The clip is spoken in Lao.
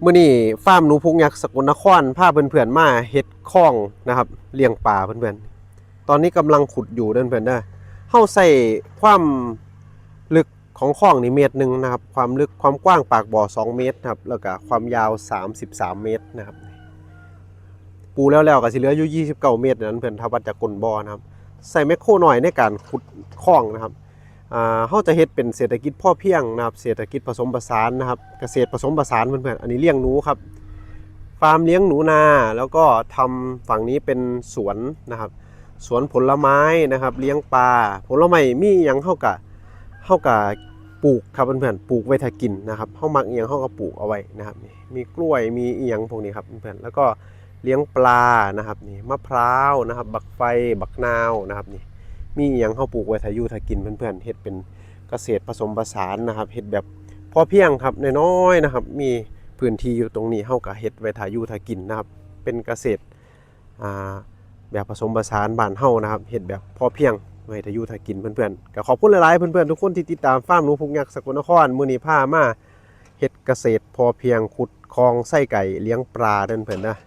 ມື້ນີ້ຟາມໜູພຸກຍັກສະກົນນະຄອນ ພາເພື່ອນໆມາເຮັດຄອງນະຄັບ ລ້ຽງປາເພື່ອນໆ. ຕອນນີ້ກຳລັງຂຸດຢູ່ເດີເພື່ອນເດີ. ເຮົາໃຊ້ຄວາມເລິກຂອງຄອງນີ້ເມດໜຶ່ງນະຄັບ, ຄວາມເລິກ ຄວາມກວ້າງປາກບໍ່ສອງເມດນະຄັບ, ແລ້ວກະຄວາມຍາວສາມສິບສາມເມດນະຄັບ. ປູແລ້ວໆກະຊິເຫຼືອຢູ່ຊາວເກົ້າເມດນັ້ນເພື່ອນ, ຖ້າວັດຈາກກົ້ນບໍ່ນະຄັບ. ໃຊ້ແມັກໂຄນ້ອຍໃນການຂຸດຄອງນະຄັບ. ອ່າ ເຮົາຈະເຮັດເປັນເສດຖະກິດພໍພຽງນະຄັບ, ເສດຖະກິດປະສົມປະສານນະຄັບ, ກະເສດປະສົມປະສານເພື່ອນໆ. ອັນນີ້ລ້ຽງໜູຄັບ, ຟາມລ້ຽງໜູນາ, ແລ້ວກໍທຳຝັ່ງນີ້ເປັນສວນນະຄັບ, ສວນຜົນລະໄມ້ນະຄັບ, ລ້ຽງປາ. ຜົນລະໄມ້ມີອີ່ຫຍັງເຮົາກະ ເຮົາກະປູກຄັບເພື່ອນໆ, ປູກໄວ້ຖ້າກິນນະຄັບ. ເຮົາມັກອີ່ຫຍັງເຮົາກະປູກເອົາໄວ້ນະຄັບ. ນີ້ມີກ້ວຍ ມີອີ່ຫຍັງພວກນີ້ຄັບເພື່ອນໆ. ແລ້ວກໍລ້ຽງປານະຄັບ, ນີ້ມະພ້າວນະຄັບ, ບັກໄຟ ບັກນາວນະຄັບ. ນີ້ມີອີ່ຫຍັງເຮົາປູກໄວ້ຖ້າຢູ່ຖ້າກິນເພື່ອນໆ. ເຮັດເປັນກະເສດປະສົມປະສານນະຄັບ, ເຮັດແບບພໍພຽງຄັບ, ນ້ອຍໆນະຄັບ. ມີພື້ນທີ່ຢູ່ຕົງນີ້ ເຮົາກະເຮັດໄວ້ຖ້າຢູ່ຖ້າກິນນະຄັບ. ເປັນກະເສດ ອ່າ ແບບປະສົມປະສານບ້ານເຮົານະຄັບ, ເຮັດແບບພໍພຽງໄວ້ຖ້າຢູ່ຖ້າກິນເພື່ອນໆ. ກະຂອບຄຸນຫຼາຍໆເພື່ອນໆທຸກຄົນທີ່ຕິດຕາມຟາມໜູພຸກຍັກສະກົນນະຄອນ. ມື້ນີ້ພາມາເຮັດກະເສດພໍພຽງ, ຂຸດຄອງໃສ່ໄກ່, ລ້ຽງປາເດີເພື່ອນເດີ.